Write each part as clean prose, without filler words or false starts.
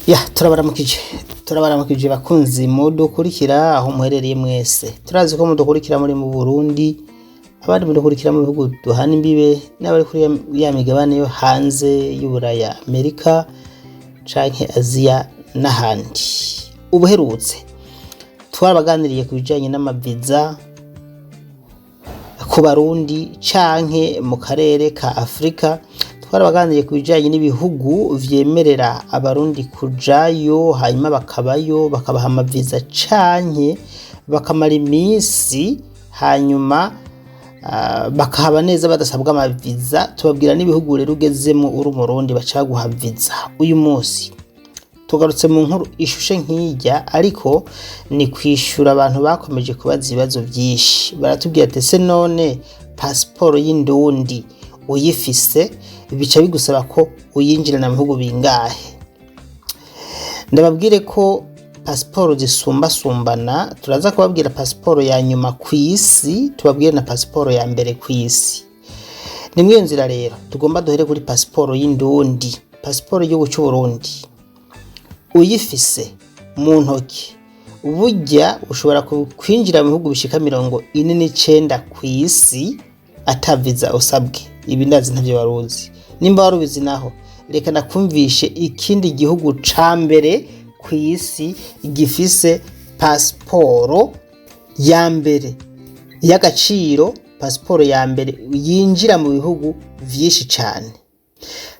Ya, turabaramukije, turabaramukije bakunzi mudukurikira aho muherereye mwese. Turazi ko mudukurikira muri mu Burundi, abandi mudukurikira mu bihugu duhana imbibe, n'abari kuri ya migabane yo hanze y'Uburaya, Amerika canke Aziya n'ahandi. Ubuherutse twarabaganiriye ku bijanye n'amaviza ku Barundi canke mu karere ka Afrika. Twarabaganiriye ku bijanye n'ibihugu vyemerera Abarundi kujayo, hanyuma bakabayo, bakabaha amaviza canke bakamara imisi, hanyuma bakahaba neza badasabwa amaviza. Tubabwira n'ibihugu rero ugezemwo uri Umurundi baca baguha viza. Uyu munsi tugarutse mu nkuru ishushe nk'irya, ariko ni kwishura abantu bakomeje kubaza ibibazo vyinshi. Baratubwira ati: "Ese none pasiporo y'indundi uyifise bica bigusaba ko uyinjirana mu bihugu bingahe?" Ndababwire ko pasiporo zisumbasumbana. Turaza kubabwira pasiporo ya nyuma kw'isi, tubabwire na pasiporo ya mbere kw'isi. Ni mw'iyo nzira rero tugomba duhere kuri pasiporo y'indundi. Pasiporo y'igihugu c'Uburundi uyifise mu ntoki, burya ushobora kwinjira mu bihugu bishika 49 kw'isi ata viza usabwe. Ibi ndazi ntavyo waruzi. Nimba warubizi naho, reka nakumvishe ikindi gihugu ca mbere kw'isi gifise pasiporo ya mbere y'agaciro, pasiporo ya mbere yinjira mu bihugu vyinshi cane.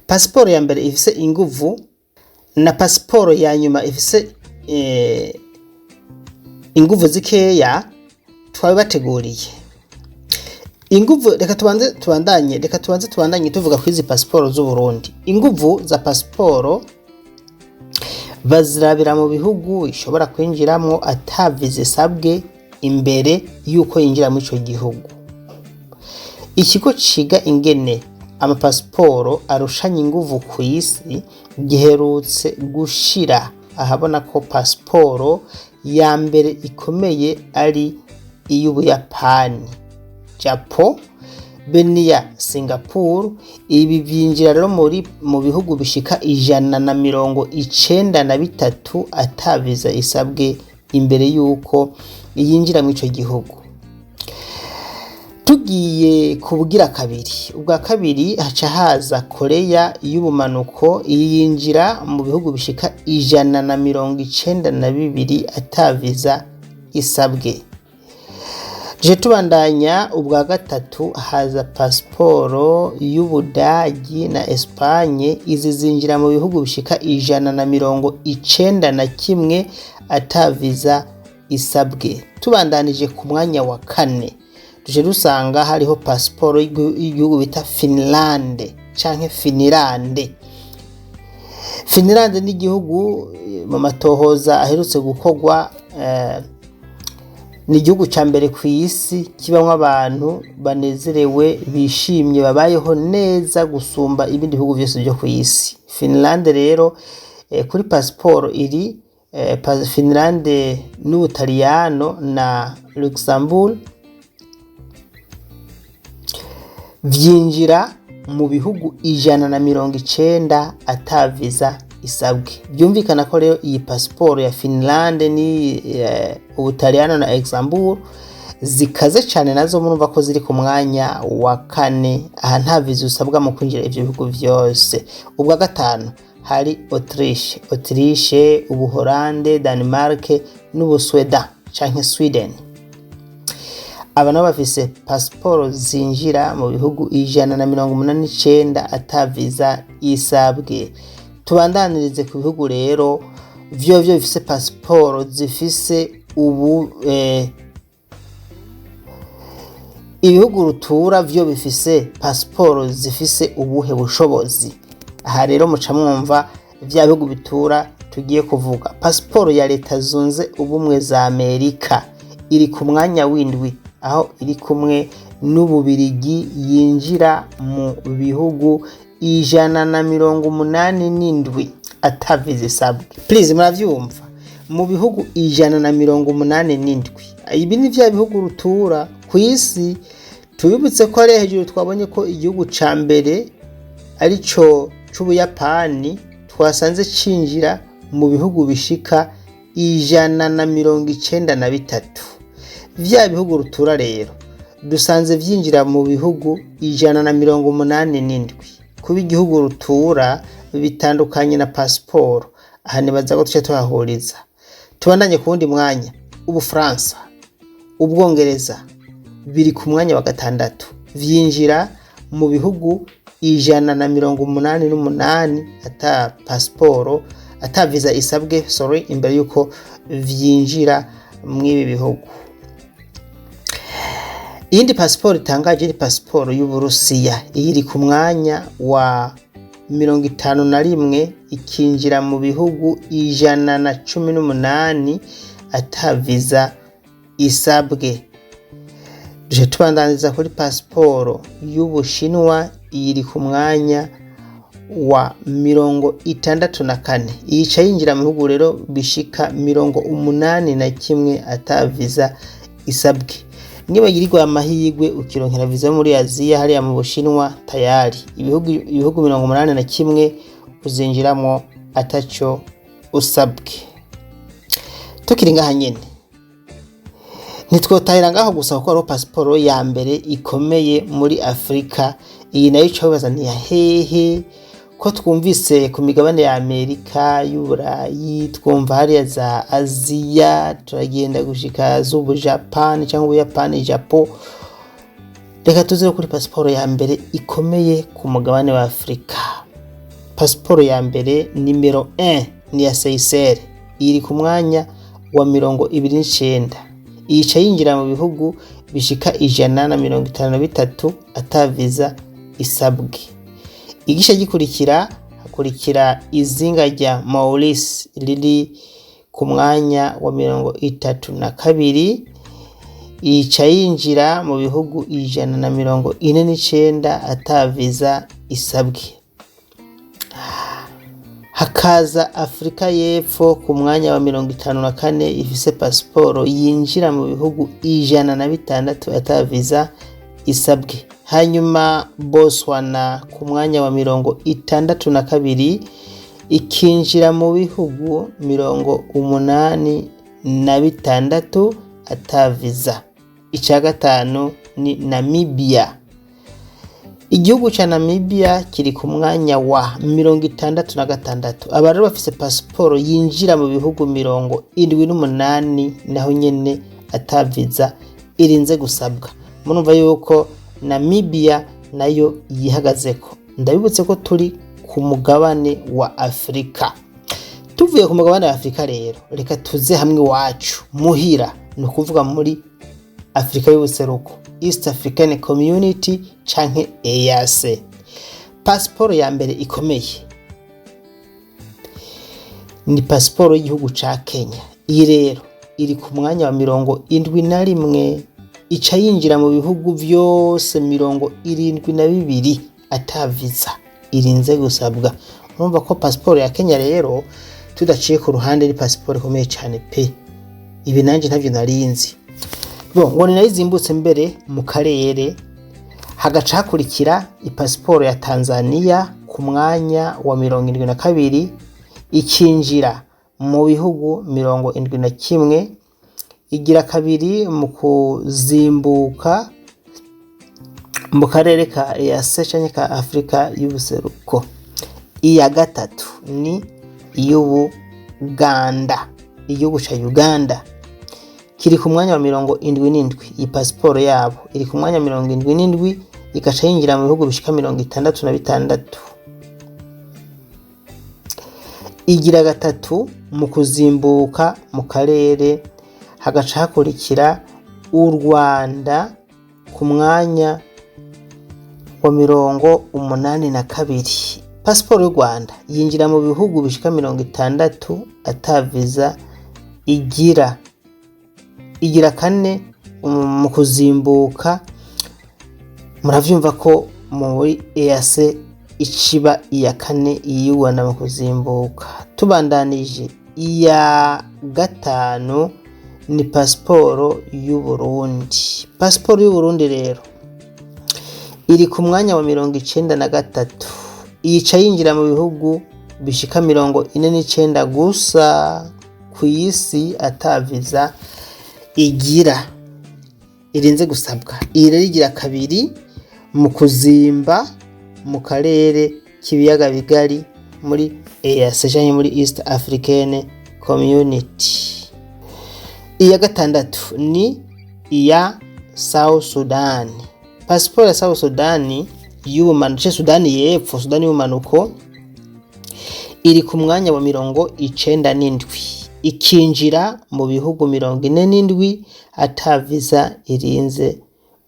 Pasiporo ya mbere ifise inguvu na pasiporo ya nyuma ifise inguvu zikeya twabibateguriye. Inguvu, reka tubanze tubandanye, reka tubanze tubandanye tuvuga kuri izi pasiporo z'Uburundi. Inguvu za pasiporo bazirabira mu bihugu ishobora kwinjiramwo ata viza isabwe imbere yuko yinjira muri ico gihugu. Ikigo ciga ingene amapasiporo arushanya inguvu kw'isi giherutse gushira ahabona ko pasiporo ya mbere ikomeye ari iy'Ubuyapani, Japon, be n'iya Singapore. Ibi vyinjira rero muri mu bihugu bishika 193 ata viza isabwe imbere yuko yinjira muri ico gihugu. Tugiye ku bugira kabiri, ubwa kabiri haca haza Korea y'ubumanuko, yinjira mu bihugu bishika 192 ata viza isabwe. Tuje tubandanya, ubwa gatatu haza pasiporo y'Ubudagi na Espagne. Izi zinjira mu bihugu bishika 191 ata viza isabwe. Tubandanije ku mwanya wa kane, tuje dusanga hariho pasiporo y'igihugu bita Finlande canke Finilande. Finlande ni igihugu mu matohoza aherutse gukorwa ni igihugu ca mbere kw'isi kibamwo abantu banezerewe, bishimye, babayeho neza gusumba ibindi bihugu vyose vyo kw'isi. Finlande rero kuri pasiporo iri Finlande n'Ubutaliyano na Luxembourg vyinjira mu bihugu 190 ata viza isabwe. Vyumvikana ko rero iyi pasiporo ya Finlande ni Ubutaliyano na Luxembourg zikaze cane, nazo murumva ko ziri ku mwanya wa kane. Aha nta viza usabwa mu kwinjira ivyo bihugu vyose. Ubwa gatanu hari Autriche, Autriche, Ubuholande, Denmark n'Ubusweda canke Sweden. Aba nabo bafise pasiporo zinjira mu bihugu 189 ata viza isabwe. Tubandanirize ku bihugu rero vyovyo bifise pasiporo zifise ubu ibihugu rutura vyo bifise pasiporo zifise ubuhe bushobozi. Aha rero muca mwumva vya bihugu bitura tugiye kuvuga. Pasiporo ya Leta Zunze Ubumwe za Amerika iri ku mwanya w'indwi, aho iri kumwe n'Ububirigi, yinjira mu bihugu 187 ata viza isabwe. Please, muravyumva, mu bihugu 187. Ibi ni vya bihugu rutura kw'isi. Tubibutse ko ari hejuru twabonye ko igihugu ca mbere arico c'Ubuyapani twasanze cinjira mu bihugu bishika 193. Vya bihugu rutura rero dusanze vyinjira mu bihugu 187. Kuba igihugu rutura bitandukanye na pasiporo, aha nibaza ko tuca tuhahuriza. Tubandanye ku wundi mwanya. Ubufaransa, Ubwongereza biri ku mwanya wa gatandatu, vyinjira mu bihugu 188 ata pasiporo, ata visa isabwe, sorry, imbere yuko vyinjira mw'ibi bihugu. Iyindi pasiporo itangaje ni pasiporo y'Uburusiya. Iyi iri ku mwanya wa 51, ikinjira mu bihugu 118 ata visa isabwe. Duje tubandaniza kuri pasiporo y'Ubushinwa. Iyi iri ku mwanya wa 64. Iyica yinjira mu bihugu rero bishika 81 ata visa isabwe. Niba yirirwa amahirwe ukironkera visa muri Aziya, hariya mu Bushinwa, tayari ibihugu 81 uzinjiramo ataco usabwe. Tukiri ngaha nyene, ntitwotahira ngaho gusa, kuko hariho pasiporo ya mbere ikomeye muri Afurika. Iyi nayo ica wibaza ni hehe, ko twumvise ku migabane ya Amerika, y'Uburayi, twumva hariya za Aziya, turagenda gushika z'Ubujapani cyangwa Ubuyapani, Japo. Reka tuze kuri pasiporo ya mbere ikomeye ku mugabane wa Afurika. Pasiporo ya mbere, nimero 1, ni ya Seychelles. Iri ku mwanya wa 29. Iyica yinjira mu bihugu bishika 153 ata visa isabwe. Igice gikurikira, hakurikira izinga rya Maurice riri ku mwanya wa 32. Yica yinjira mu bihugu 149 ata visa isabwe. Hakaza Afurika y'Epfo ku mwanya wa 54, ifise pasiporo yinjira mu bihugu 106 ata visa isabwe. Hanyuma Botswana ku mwanya wa 62, ikinjira mu bihugu 86 ata visa. Ica gatanu ni Namibia. Igihugu ca Namibia kiri ku mwanya wa 66. Aba rero bafise pasiporo yinjira mu bihugu 78, naho nyene ata visa irinze gusabwa. Murumva yuko Namibia nayo yihagazeko. Ndabibutse ko turi ku mugabane wa Afurika. Tuvuye ku mugabane wa Afurika rero, reka tuze hamwe iwacu muhira, ni ukuvuga muri Afurika y'Ubuseruko, East African Community canke EAC. Pasiporo ya mbere ikomeye ni pasiporo y'igihugu ca Kenya. Iyi rero iri ku mwanya wa 71, ica yinjira mu bihugu vyose 72 ata visa irinze gusabwa. Urumva ko pasiporo ya Kenya rero, tudaciye ku ruhande, ni pasiporo ikomeye cane pe. Ibi nanje ntavyo narinzi. Bon, ngo ni nayo izimbutse mbere mu karere. Hagaca hakurikira ipasiporo ya Tanzania ku mwanya wa 72, ikinjira mu bihugu 71, igira kabiri mu kuzimbuka mu karere ka EAC canke ka Afrika y'Ubuseruko. Iya gatatu ni iy'Ubuganda. Igihugu ca Uganda kiri ku mwanya wa 77. Iyi pasiporo yabo iri ku mwanya wa 77, igaca yinjira mu bihugu bishika 66. Igira gatatu mu kuzimbuka mu karere. Hagaca hakurikira u Rwanda ku mwanya wa 82. Pasiporo y'u Rwanda yinjira mu bihugu bishika 60 ata visa igira. Igira kane mu kuzimbuka. Muravyumva ko muri EAC iciba iya kane iy'u Rwanda mu kuzimbuka. Tubandanije, iya gatanu ni pasiporo y'u Burundi. Pasiporo y'u Burundi rero iri ku mwanya wa 93, yica yinjira mu bihugu bishika 49 gusa ku isi ata viza igira irinze gusabwa. Iyi rero igira kabiri mu kuzimba mu karere k'ibiyaga bigari muri EAC canke muri East African Community. Iya gatandatu ni iya South Sudan. Pasiporo ya South Sudan y'ubumanuko, canke Sudani y'Epfo, Sudani y'ubumanuko, iri ku mwanya wa 97, ikinjira mu bihugu 47 ata viza irinze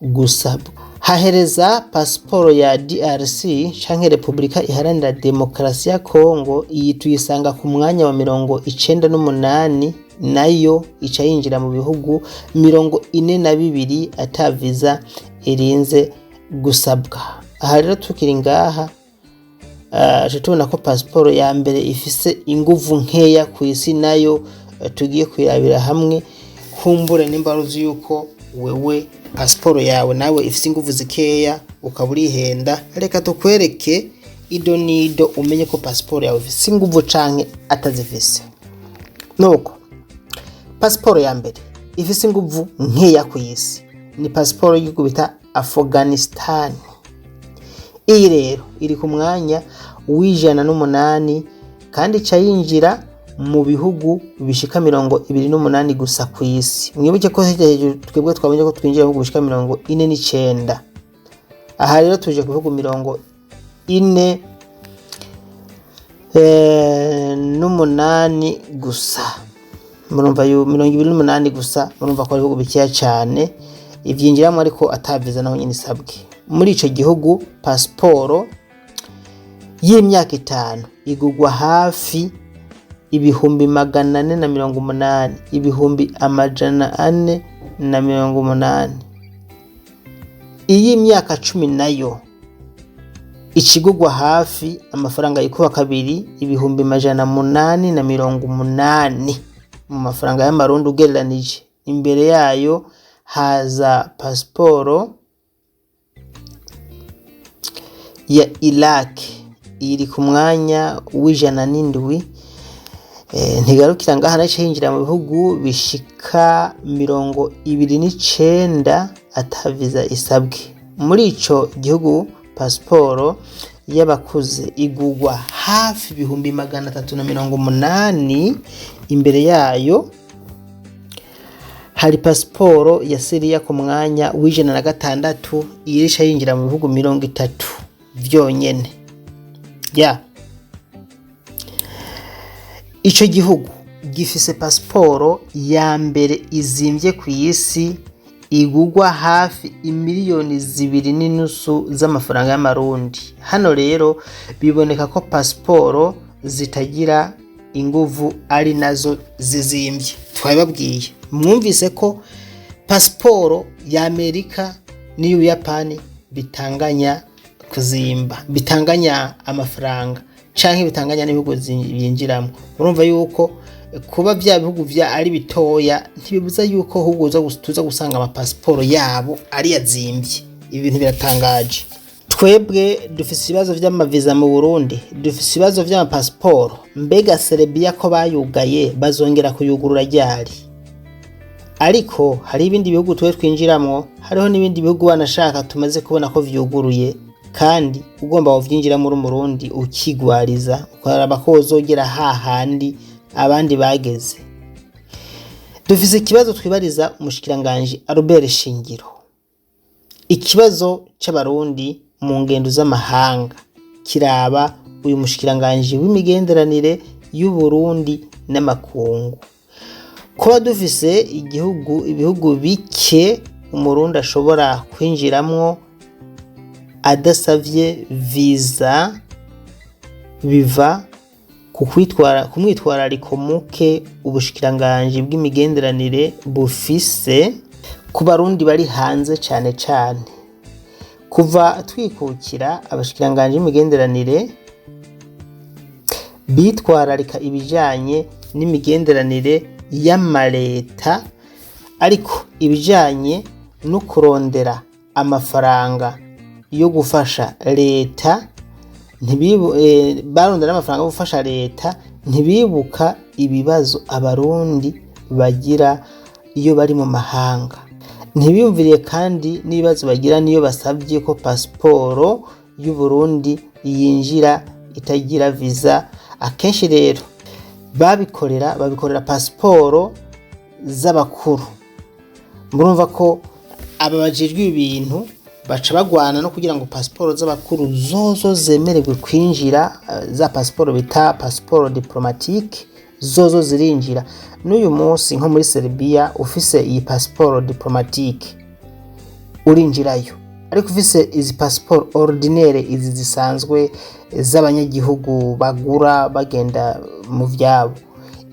gusabwa. Hahereza pasiporo ya DRC canke Repubulika Iharanira Demokarasi ya Kongo, iyi tuyisanga ku mwanya wa 98, nayo ica yinjira mu bihugu 42 ata viza irinze gusabwa. Aha rero tukiri ngaha, tubona ko pasiporo ya mbere ifise inguvu nkeya ku isi nayo tugiye kuyirabira hamwe. Kumbure nimba uzi yuko wewe pasiporo yawe nawe ifise inguvu zikeya ukaba urihenda, reka tukwereke ido nido umenye ko pasiporo yawe ifise inguvu canke atazifise. Nuko pasiporo ya mbere ifise inguvu nkeya ku isi ni pasiporo y'igihugu bita Afghanistan. Iyi rero iri ku mwanya w'108 kandi ica yinjira mu bihugu bishika 28 gusa ku isi. Mwibuke ko hirya hejuru twebwe twabonye ko twinjira mu bihugu bishika 49. Aha rero tuje ku bihugu 48 gusa. Murumva 28 gusa, murumva ko ari ibihugu bikeya cane ivyinjiramwo ariko ata viza naho nyene isabwe. Muri ico gihugu pasiporo y'imyaka 5 igurwa hafi 480,000, 480,000. Iy'imyaka 10 nayo ikigurwa hafi amafaranga yikuba kabiri, 880,000 mu mafaranga y'amarundi ugereranije. Imbere yayo haza pasiporo ya Iraq, iri ku mwanya w'107. Ntigarukira ngaha, naco yinjira mu bihugu bishika 29 ata viza isabwe. Muri ico gihugu pasiporo y'abakuze igurwa hafi 380,000. Imbere yayo hari pasiporo ya Syria ku mwanya w'106, irisha yinjira mu bihugu 30 vyonyene. Ya ico gihugu gifise pasiporo ya mbere izimvye ku isi, igurwa hafi 2.5 miliyoni z'amafaranga y'amarundi. Hano rero biboneka ko pasiporo zitagira inguvu ari nazo zizimvye. Twabibabwiye, mwumvise ko pasiporo ya Amerika n'iy'Ubuyapani bitanganya kuzimba, bitanganya amafaranga canke bitanganya n'ibihugu binjiramwo. Urumva yuko kuba vya bihugu vya ari bitoya ntibibuza yuko ahubwo tuza gusanga amapasiporo yabo ari yazimvye. Ibi bintu biratangaje. Twebwe dufise ibibazo vy'amaviza mu Burundi, dufise ibibazo vy'amapasiporo. Mbega Serbia ko bayugaye bazongera kuyugurura ryari? Ariko hari ibindi bihugu twe twinjiramwo, hariho n'ibindi bihugu banashaka tumaze kubona ko vyuguruye, kandi ugomba wovyinjiramwo uri umurundi ukigwariza ukaraba ko wozogera hahandi abandi bageze. Dufise ikibazo twibariza umushikiranganji Albert Shingiro. Ikibazo c'abarundi mu ngendo z'amahanga kiraba uyu mushikiranganji w'imigenderanire y'Uburundi n'amakungu. Kuba dufise ibihugu bike umurundi ashobora kwinjiramwo adasavye viza biva ku mwitwarariko muke ubushikiranganji bw'imigenderanire bufise ku barundi bari hanze cane cane. Kuva twikukira, abashikiranganji b'imigenderanire bitwararika ibijanye n'imigenderanire y'amareta, ariko ibijanye no kurondera amafaranga yo gufasha leta Barondera n'amafaranga yo gufasha leta, ntibibuka ibibazo Abarundi bagira iyo bari mu mahanga. Ntibiyumviriye kandi n'ibibazo bagira niyo basabye ko pasiporo y'u Burundi yinjira itagira visa. Akenshi rero babikorera pasiporo z'abakuru. Murumva ko aba bajejwe ibi bintu baca bagwana no kugira ngo pasiporo z'abakuru zozo zemererwe kwinjira, za pasiporo bita pasiporo diplomatique zozo zirinjira. N'uyu munsi nko muri Serbia ufise iyi pasiporo diplomatique urinjirayo, ariko ufise izi pasiporo ordinaire, izi zisanzwe z'abanyagihugu bagura bagenda mu vyabo,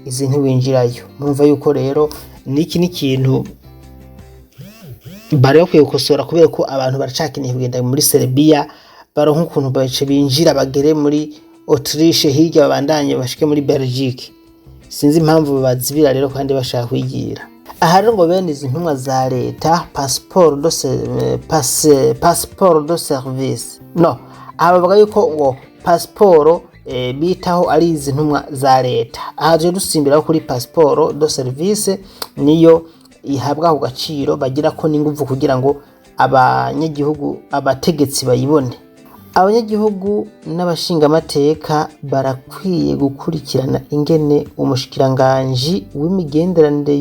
izi ntiwinjirayo. Murumva yuko rero niki ni ikintu bari bakwiye gukosora, kubera ko abantu baracakeneye kugenda muri Serbia, baronka ukuntu bace binjira bagere muri Autriche, hirya babandanye bashike muri Belgique. Sinzi impamvu bazibira rero kandi bashaka kwigira. Aha rero ngo bene izi ntumwa za leta, passeport de service, no aha bavuga yuko ngo pasiporo bitaho ari izi ntumwa za leta. Aha tuje dusimbiraho kuri passeport de service, niyo ihabwa ako gaciro, bagira ko n'inguvu kugira ngo abanyagihugu, abategetsi bayibone. Abanyagihugu n'abashingamateka barakwiye gukurikirana ingene umushikiranganji w'imigenderanire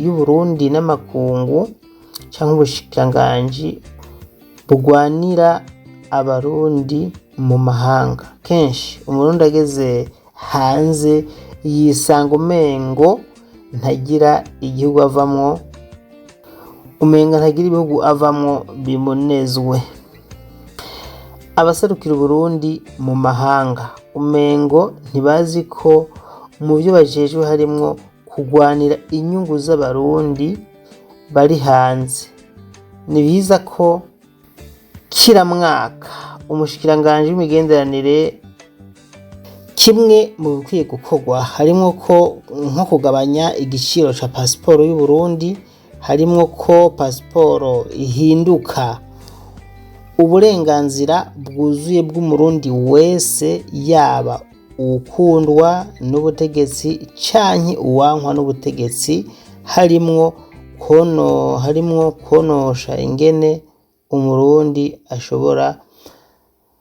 y'Uburundi n'amakungu canke ubushikiranganji bugwanira Abarundi mu mahanga. Kenshi Umurundi ageze hanze yisanga umengo ntagira igihugu avamwo, umenga ntagira ibihugu avamwo bimunezwe. Abaserukira Uburundi mu mahanga umengo ntibazi ko mu vyo bajejwe harimwo kugwanira inyungu z'Abarundi bari hanze. Ni vyiza ko kiramwaka umushikiranganji w'imigenderanire, kimwe mu bikwiye gukorwa harimwo ko nko kugabanya igiciro ca pasiporo y'Uburundi, harimwo ko pasiporo ihinduka uburenganzira bwuzuye bw'Umurundi wese, yaba uwukundwa n'ubutegetsi canke uwankwa n'ubutegetsi, harimwo konosha ingene Umurundi ashobora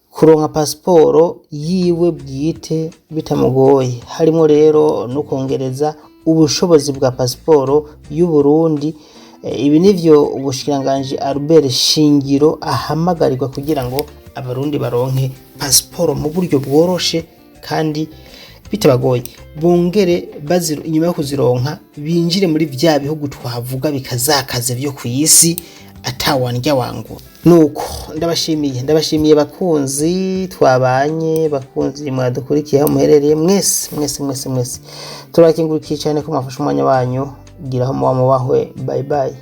kuronka pasiporo yiwe bwite bitamugoye, harimwo rero no kwongereza ubushobozi bwa pasiporo y'Uburundi. Ibi nivyo ubushikiranganji Albert Shingiro ahamagarirwa kugira ngo Abarundi baronke pasiporo mu buryo bworoshe kandi bitabagoye, bongere inyuma yo kuzironka binjire muri vya bihugu twavuga bikazakaze vyo kw'isi atawandya wangura. Nuko ndabashimiye bakunzi twabanye, bakunzi mwadukurikiye aho muherereye mwese mwese mwese mwese, turakingurukiye cyane ko mwafashe umwanya wanyu. Giraho muba mubahwe. Bye bye.